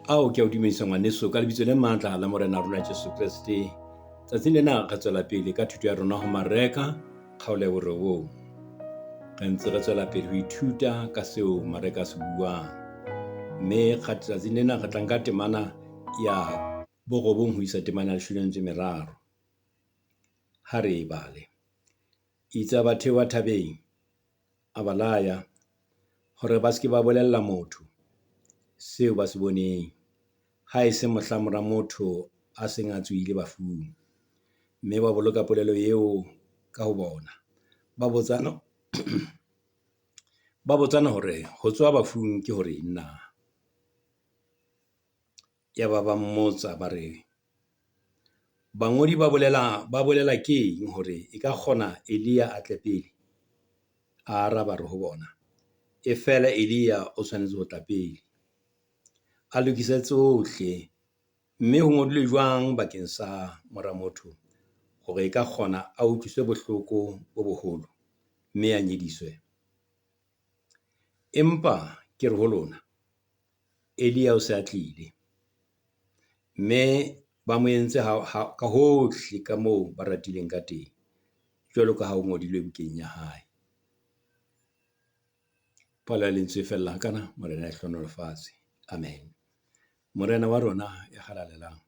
Ao ke a o dumedisa ngwaneso ka lebitso le matla la Morena rona Jesu Kreste. Tsatsing lena re tswela pele ka thuto ya rona ho Mareka kgaolo ya borobong. Re ntse re tswela pele ho ithuta ka seo Mareka a se buang. Mme tsatsing lena re tla nka temana ya borobong ho isa temana ya leshome le metso e meraro. Ha re e bale. Itse ha ba theoha thabeng, a ba laya hore ba se ke ba bolella motho seo ba se boneng, ha e se mohla Mora motho a seng a tsohile bafung. Mme ba boloka polelo eo ka ho bona. Ba botsana ba botsana hore ho tsoha bafung ke hore eng na. Yaba ba mmotsa ba re, bangodi ba bolela ke eng hore e ka kgona Elia a tle pele? A araba a re ho bona, e fela Elia o tshwanetse ho tla pele, a lokise tsohle. Mme ho ngodilwe jwang bakeng sa Mora motho hore e ka kgona a utlwiswe bohloko bo boholo, mme a nyediswe? Empa ke re ho lona, Elia o se a tlile, mme ba mo entse ka hohle ka moo ba ratileng ka teng, jwalo ka ha ho ngodilwe bukeng ya hae. Palo ya lentswe e fella hakana, Morena a e hlohonolofatse. Amen. Morena wa rona ya halalelang,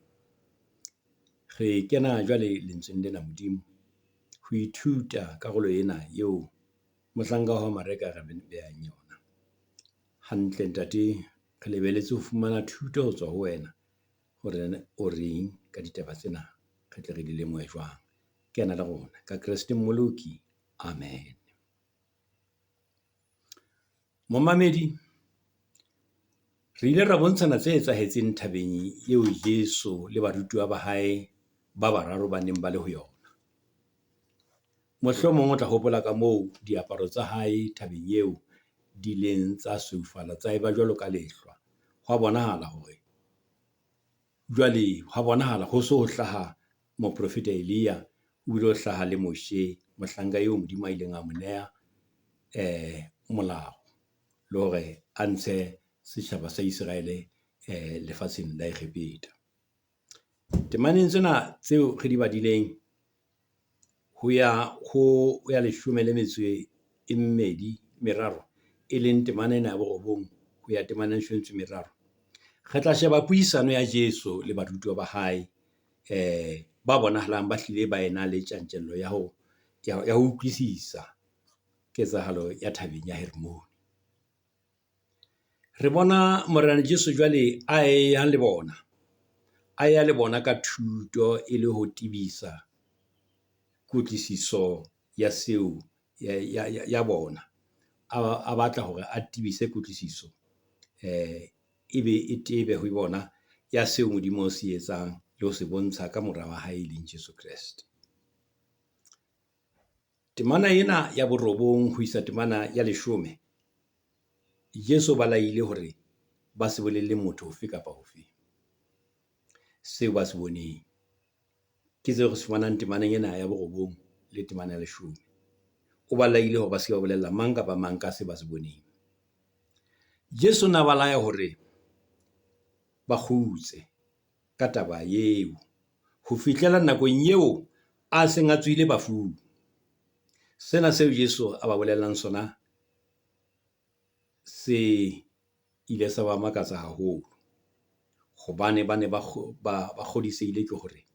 re kena jwale lentsweng lena Modimo ho ithuta karolo ena eo mohlanka wa hao Mareka a re behang yona. Hantle ntate, re lebelletse ho fumana thuto ho tswa ho wena hore o reng ka ditaba tsena, re tle re di lemohe jwang. Kena le rona ka Kreste Mmoloki. Amen. Momamedi, re ile ra bontshana tse etsahetseng thabeng eo Jesu le barutuwa ba hae ba bararo ba neng ba le ho yona. Mohlomong o tla hopola ka moo diaparo tsa hae thabeng eo di ileng tsa sweufala tsa eba jwalo ka lehlwa. Hwa bonahala hore jwale hwa bonahala ho so ho hlaha moprofeta Elia, o bile ho hlaha le Moshe, mohlanka eo Modimo a ileng a mo neha molao le hore a ntshe setjhaba sa Iseraele lefatsheng la Egepeta. Temaneng tsena tseo re di badileng ho ya ho ya leshome le metso e mmedi meraro, e leng temana ena ya borobong ho ya temana ya leshome le metso e meraro. Re tla sheba puisano ya Jesu le barutuwa ba hae ba bonahalang ba hlile ba ena le tjantjello ya ho ya ho utlwisisa ketsahalo ya thabeng ya Hermone. Re bona Morena Jesu jwale a eya le bona, a ya le bona ka thuto e le ho tebisa kutlwisiso ya seo ya bona. A batla hore a tebise kutlwisiso e be e tebe ho bona ya seo Modimo o se etsang le ho se bontsha ka mora wa hae e leng Jesu Kreste. Temana ena ya borobong ho isa temana ya leshome, Jesu o ba laile hore ba se bolelle motho ofe kapa ofe seo ba se boneng. Ke seo re se fumanang temaneng ena ya borobong le temana ya leshome. O ba laile hore ba se ke ba bolella mang kapa mang ka se ba se boneng. Jesu o na ba laya hore ba kgutse ka taba eo ho fihlela nakong eo a seng a tsohile bafung. Sena seo Jesu a ba bolellang sona se ile sa ba makatsa haholo hobane ba ne ba kgodisehile ke hore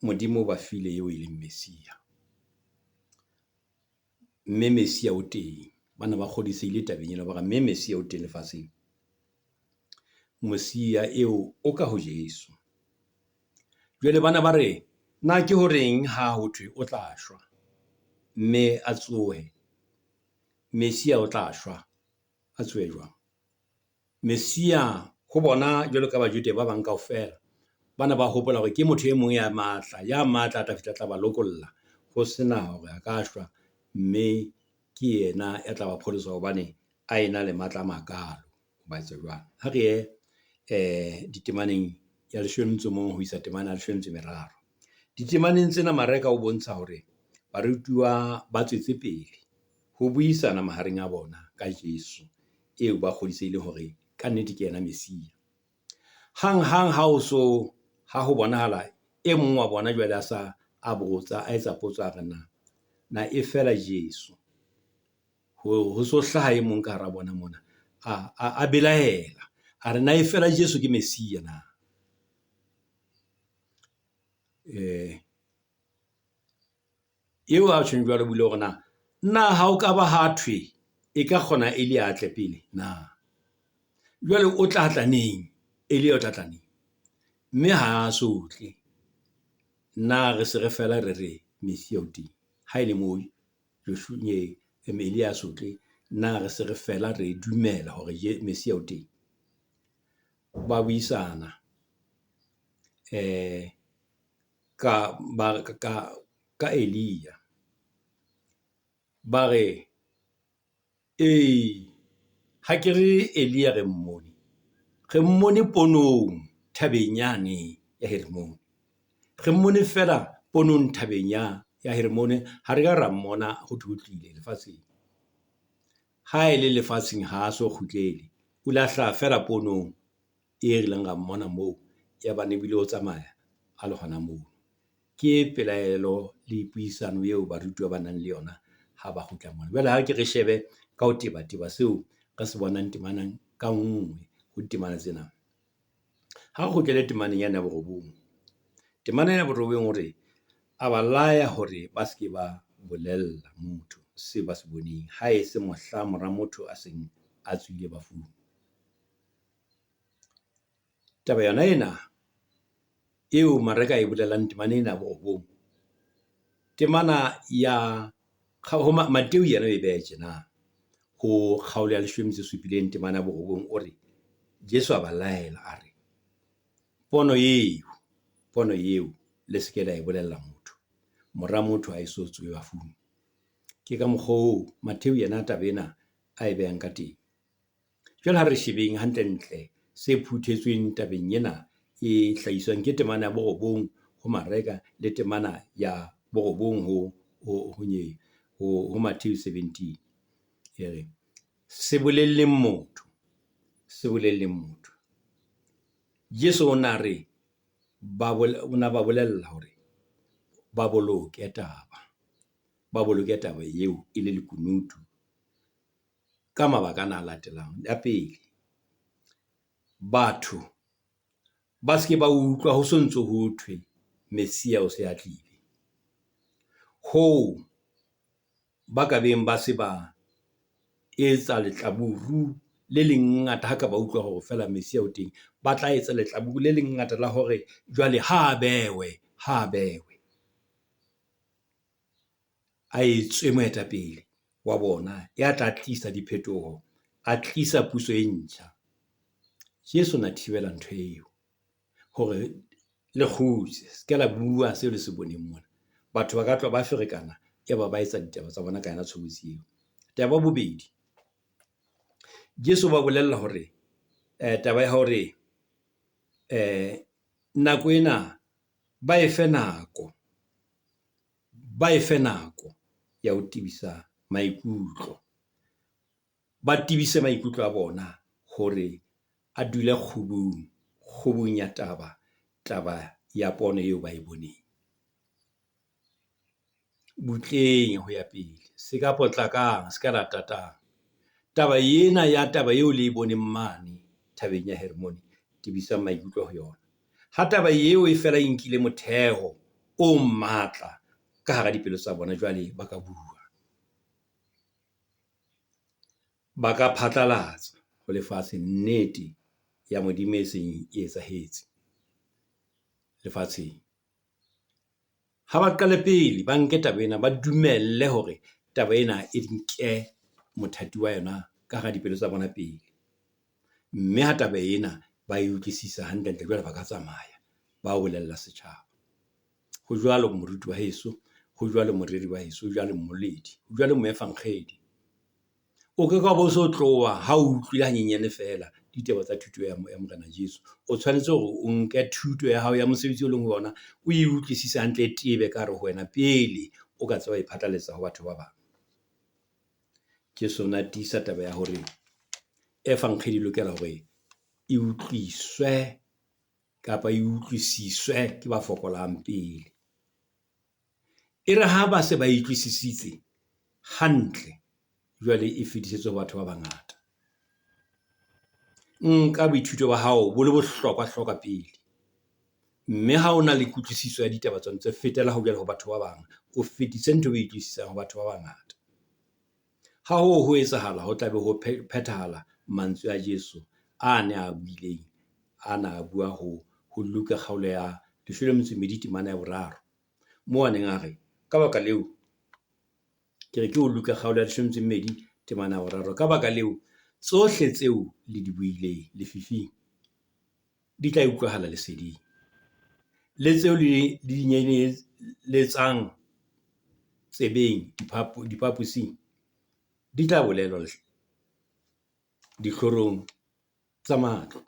Modimo o ba file eo e leng Messia. Mme Messia o teng. Ba ne ba kgodisehile tabeng ena, ba re mme Messia o teng lefatsheng. Messia eo o ka ho Jesu. Jwale bana ba re, na ke horeng ha ho thwe o tla shwa mme a tsohe? Messia o tla shwa a tsohe jwang? Messia ho bona jwalo ka Bajude ba bang kaofela, ba ne ba hopola hore ke motho e mong ya matla, ya matla a tla fihla tla ba lokolla ho sena hore a ka shwa, mme ke yena ya tla ba pholosa hobane a ena le matla a makalo. Ba etsa jwalo. Ha re ye ditemaneng ya leshome le motso o mong ho isa temana ya leshome le metso e meraro. Ditemaneng tsena Mareka o bontsha hore barutuwa ba tswetse pele ho buisana mahareng a bona ka Jesu eo ba kgodisehile hore kannete ke yena Messia. Hang hang ha o so ha ho bonahala e mong wa bona jwale a sa a botsa, a etsa potso a re na, na e fela Jesu. Ho so hlaha e mong ka hara bona mona a belaela, a re na e fela Jesu ke Messia na? Eo a tjhong jwalo o buile hore na, na ha o ka ba ha thwe e ka kgona Elia a tle pele na? Jwale o tla tla neng? Elia o tla tla neng? Mme ha a so tle. Na re se re fela re re Messia o teng? Ha e le moo Elia a so tle, na re se re fela re dumela hore Messia o teng? Ba buisana ka Elia. Ba re, ee, ha ke re Elia re mmone, re mmone ponong thabeng yane ya Hermone. Re mmone feela ponong thabeng ya Hermone, ha re ka ra mmona ho thwe o tlile lefatsheng. Ha e le lefatsheng ha a so kgutlele, o ile a hlaha feela ponong e re ileng ra mmona moo, ya bane ebile o tsamaya a le hona moo. Ke pelaelo le puisano eo barutuwa ba nang le yona ha ba kgutla mona. Jwale ha ke re shebe ka ho teba-teba seo re se bonang temanang ka nngwe ho ditemana tsena. Ha re kgutlele temaneng yane ya borobong. Temana ya borobong hore a ba laya hore ba se ke ba bolella motho seo ba se boneng, ha e se mohla mora motho a seng a tswile bafung. Taba yona ena eo Mareka e bolelang temana ena ya borobong, temana ya Mateu yena o e beha tjena ho kgaolo ya leshome metso e supileng temana ya borobong o re, Jesu a ba laela a re, pono eo le se ke la e bolella motho, mora motho ha eso tsohe bafung. Ke ka mokgwa oo Mateu yena taba ena a e behang ka teng. Jwale ha re shebeng hantle-ntle se phuthetsweng tabeng ena e hlahiswang ke temana ya borobong ho Mareka le temana ya borobong ho Matthew 17. E re, se bolelleng motho, se bolelleng motho. Jesu o na re, o na ba bolella hore ba boloke taba, ba boloke taba eo e le lekunutu ka mabaka ana a latelang. Ya pele, batho ba se ke ba utlwa ho sontso ho thwe Messia o se a tlile. Hoo ba ka beng ba se ba etsa letlaburu le lengata ha ka ba utlwa hore feela Messia o teng, ba tla etsa letlaburu le lengata la hore jwale ha bewe, ha bewe. A etswe moetapele wa bona ya tla tlisa diphetoho, a tlisa puso e ntjha. Jesu na thibela ntho eo hore le kgutse, se ke la bua seo le se boneng mona. Batho ba ka tloha ba ferekana ya ba etsa ditaba tsa bona ka yona tshobotsi eo. Taba ya bobedi, Jesu ba bolella hore taba ya hore nako ena ba e fe nako, ba e fe nako ya ho tebisa maikutlo. Ba tebise maikutlo a bona hore a dule kgubung, kgubung ya taba, taba ya pono eo ba e boneng. Butleng ho ya pele, se ka potlakang, se ka la tatang. Taba ena ya taba eo le e boneng mane thabeng ya Hermone, tebisang maikutlo ho yona. Ha taba eo e fela e nkile motheo o matla ka hara dipelo tsa bona, jwale ba ka bua. Ba ka phatlalatsa ho lefatshe nnete ya Modimo e seng e etsahetse lefatsheng. Ha ba qale pele, ba nke taba ena, ba dumelle hore taba ena e nke mothati wa yona ka hara dipelo tsa bona pele. Mme ha taba ena ba e utlwisisa hantle-ntle, jwale ba ka tsamaya ba bolella setjhaba. Ho jwalo moruti wa heso, ho jwalo moreri wa heso, ho jwalo mmoledi, ho jwalo moefankgedi. O ke ka bo so tloha ha o utlwile hanyenyane feela ditaba tsa thuto ya Morena Jesu. O tshwanetse hore o nke thuto ya hao ya mosebetsi o leng ho yona, o e utlwisise hantle, e tebe ka hare ho wena pele o ka tseba ho e phatlalatsa ho batho ba bang. Jesu o na tiisa taba ya hore efankgedi e lokela hore e utlwiswe kapa e utlwisiswe ke ba fokolang pele. E re ha ba se ba e utlwisisitse hantle, jwale e fetisetswe ho batho ba bangata. Nka boithuto ba hao bo le bohlokwa-hlokwa pele. Mme ha o na le kutlwisiso ya ditaba tsona tse fetela ho jwale ho batho ba bang. O fetise ntho eo o e utlwisisang ho batho ba bangata. Ha hoo ho etsahala, ho tla be ho phethahala mantswe a Jesu a ne a buileng, a na a bua ho ho Luka kgaolo ya 12 temana ya 3. Moo a neng a re, ka baka leo, ke re ke ho Luka kgaolo ya 12 temana ya 3. Ka baka leo, tsohle tseo le di buileng lefifing di tla utlwahala leseding, le tseo le di nyenyeletsang tsebeng diphaposing di tla bolelwa dihlorong tsa matlo.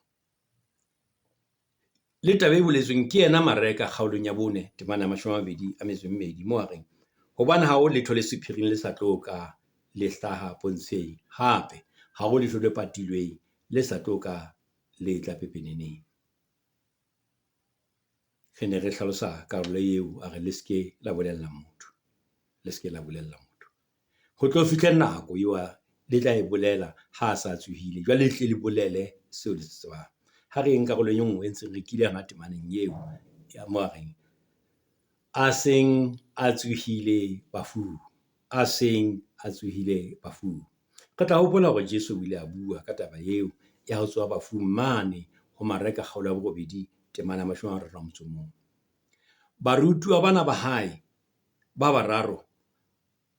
Le taba e boletsweng ke yena Mareka kgaolong ya 4 temana ya 22 moo a reng, hobane ha ho letho le sephiring le sa tlo ka le hlaha pontsheng, hape ha ho letho le patilweng le sa tlo ka le tla pepeneneng. Re ne re hlalosa karolo eo, a re le se ke la bolella motho, le se ke la bolella motho. Ho tlo fihla nako eo le tla e bolela ha a sa tsohile. Jwale le tle le bolele seo le se tsebang. Ha re yeng karolong e nngwe e ntseng re kile yona temaneng eo ya moo a reng, a seng a tsohile bafung, a seng a tsohile bafung. Re tla hopola hore Jesu o ile a bua ka taba eo ya ho tsoha bafung mane ho Mareka kgaolo ya 8 temana ya 31. Barutuwa bana ba hae ba bararo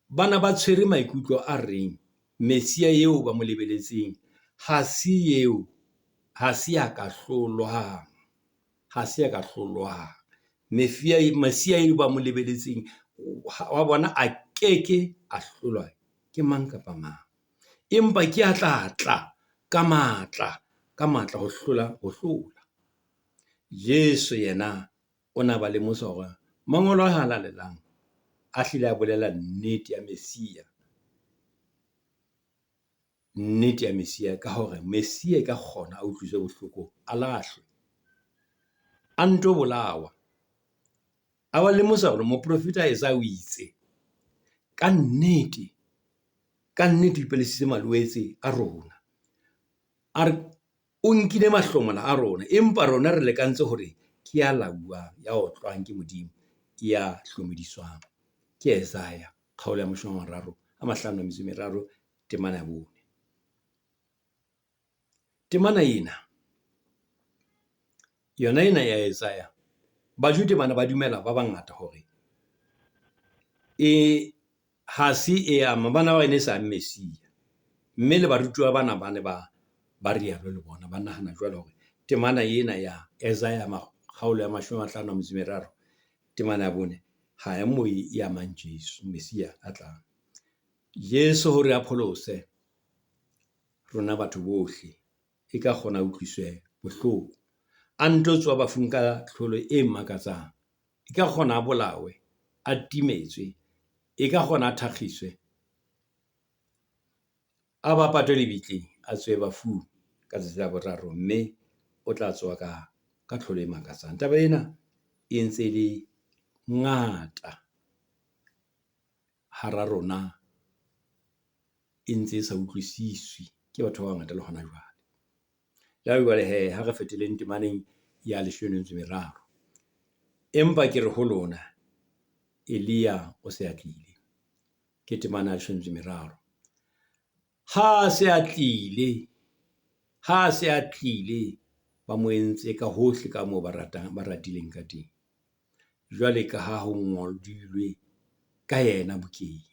ba na ba tshwere maikutlo a reng Messia eo ba mo lebeletseng ha se eo, ha se ya ka hlolwang, ha se ya ka hlolwang. Messia eo ba mo lebeletseng wa bona a keke a hlolwa ke mang kapa mang. Empa ke a tla tla ka matla, ka matla ho hlola, ho hlola. Jesu yena o na ba lemosa hore Mangolo a Halalelang a hlile a bolela nnete ya Messia. Nnete ya Messia ka hore Messia e ka kgona a utlwiswe bohloko, a lahlwe, a nto bolawa. A ba lemosa hore moprofeta Isaiah o itse, ka nnete, ka nnete o ipolesitse malwetse a rona. A re o nkile mahlomola a rona, empa rona re lekantse hore ke ya lauwang, ya otlwang ke Modimo, ya hlomediswang. Ke Isaiah kgaolo ya 53 temana ya 4. Temana ena, yona ena ya Isaiah, Bajude bana ba dumela ba bangata hore e ha se e ama bana ba ene sa Messia. Mme le barutuwa bana ba ne ba ba rialo le bona, ba nahana jwalo hore temana ena ya Isaiah kgaolo ya 53 temana ya 4 ha e mo e amang Jesu Messia a tlang. Jesu hore a pholose rona batho bohle, e ka kgona a utlwiswe bohloko, a nto tsoha bafung ka tlholo e makatsang, e ka kgona a bolawe, a timetswe, e ka kgona a thakgiswe, a ba patwe lebitleng, a tsohe bafung ka tsatsi la boraro, mme o tla tsoha ka tlholo e makatsang. Taba ena e ntse e le ngata hara rona, e ntse e sa utlwisiswe ke batho ba bangata le hona jwale. Ya jwale he, ha re feteleng temaneng ya 13. Empa ke re ho lona, Elia o se a tlile. Ke temana ya 13. Ha se a tlile, ha se a tlile, ba mo entse ka hohle ka moo ba ratang, ba ratileng ka teng. Jwale ka ha ho ngodilwe ka yena bukeng.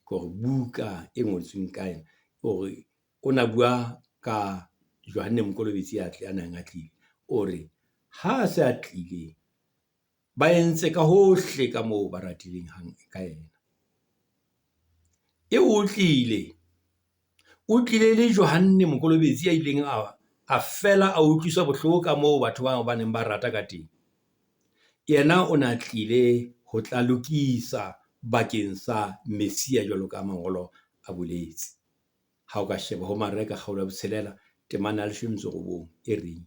Ke hore buka e ngotsweng ka yena, hore o na bua ka Johanne Mokolobetsi ya a neng a tlile. O re ha se a tlile, ba entse ka hohle ka moo ba ratileng ka yena. Eo o tlile, o tlile le Johanne Mokolobetsi ya ileng a fela a utlwiswa bohloko ka moo batho bao ba neng ba rata ka teng. Yena o na tlile ho tla lokisa bakeng sa Messia jwalo ka mangolo a boletse. Ha o ka sheba ho Mareka kgaolo ya 6 temana ya 19 e reng,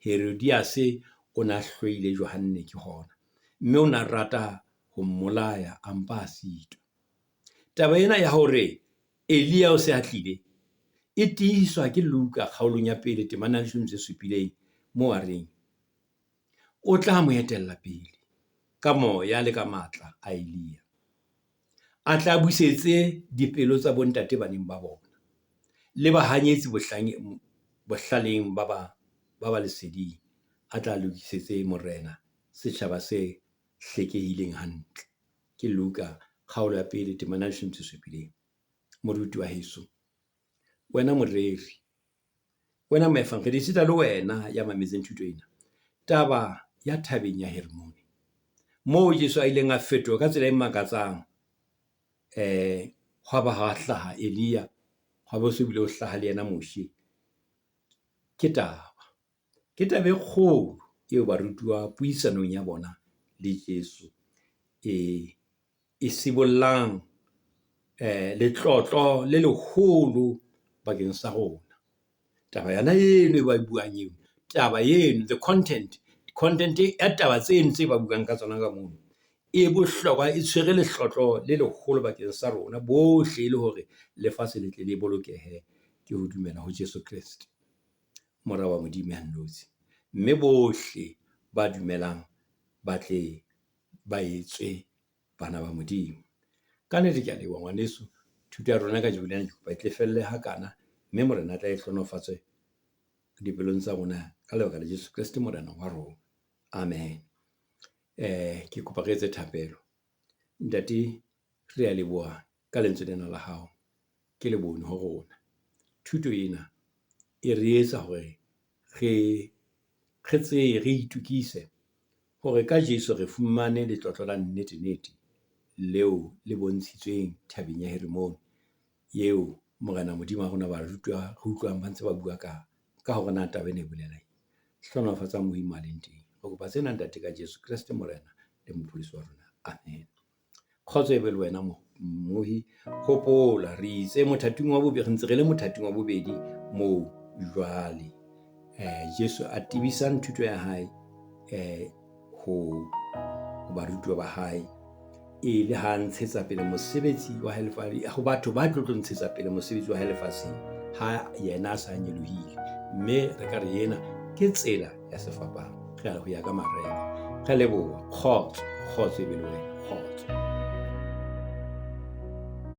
Herodiase o ne a hloile Johanne ke hona, mme o ne a rata ho mmolaya a mpa a sitwa. Taba ena ya hore Elia o se a tlile, e tiiswa ke Luka kgaolong ya 1 temana ya 17 moo a reng, o tla mo etella pele ka moya le ka matla a Elia. A tla busetse dipelo tsa bontate baneng ba bona, le bahanyetsi bohlaleng ba ba leseding. A tla lokisetse Morena setjhaba se hlekehileng hantle. Ke Luka kgaolo ya 1 temana ya 17. Moruti wa heso, wena moreri, wena moevangedi, esita le wena ya mametseng thuto ena. Taba ya thabeng ya Hermone, moo Jesu a ileng a fetoha ka tsela e makatsang, hwa ba ha hlaha Elia, hwa bo so bile ho hlaha le yena Moshe. Ke taba, ke taba e kgolo eo barutuwa puisanong ya bona le Jesu e sibollang letlotlo le leholo bakeng sa rona. Taba yona eno e ba buang eo, taba eno, the content, content ya taba tseno tse ba buang ka tsona ka mono, e bohlokwa, e tshwere lehlotlo le leholo bakeng sa rona bohle, e le hore lefatshe le tle le bolokehe ke ho dumela ho Jesu Kreste, Mora wa Modimo ya nnotshi. Mme bohle ba dumelang ba tle ba etswe bana ba Modimo. Ka nnete ke a leboha ngwaneso. Thuto ya rona kajeno lena ke kopa e tle felle hakana, mme Morena a tla e hlohonolofatse dipelong tsa rona ka lebaka la Jesu Kreste Morena wa rona. Amen. Ke kopa re etse thapelo. Ntate, re a leboha ka lentswe lena la hao. Ke lebone ho rona. Thuto ena e re etsa hore re tsebe, re itukise hore ka Jesu re fumane letlotlo la nnete-nnete leo le bontshitsweng thabeng ya Hermone, eo Morena Modimo wa rona ba rutwa, re utlwang ba ntse ba bua ka hore na taba ena e bolela eng. Hlohonolofatsang Modimo a leng teng. Re kopa tsena Ntate ka Jesu Kreste Morena le Mopholosi wa rona. Amen. Kgotso e be le wena mmohi. Hopola re itse mothating wa bobedi, re ntse re le mothating wa bobedi moo jwale. Jesu a tebisang thuto ya hae ho barutuwa ba hae, e le ha ntshetsa pele mosebetsi wa hae lefatsheng, ho batho ba tlo ntshetsa pele mosebetsi wa hae lefatsheng ha yena a sa nyolohile. Mme re ka re ena ke tsela ya sefapano, re ya ho ya ka Mareka. Re leboha. Kgotso, kgotso e be le wena, kgotso.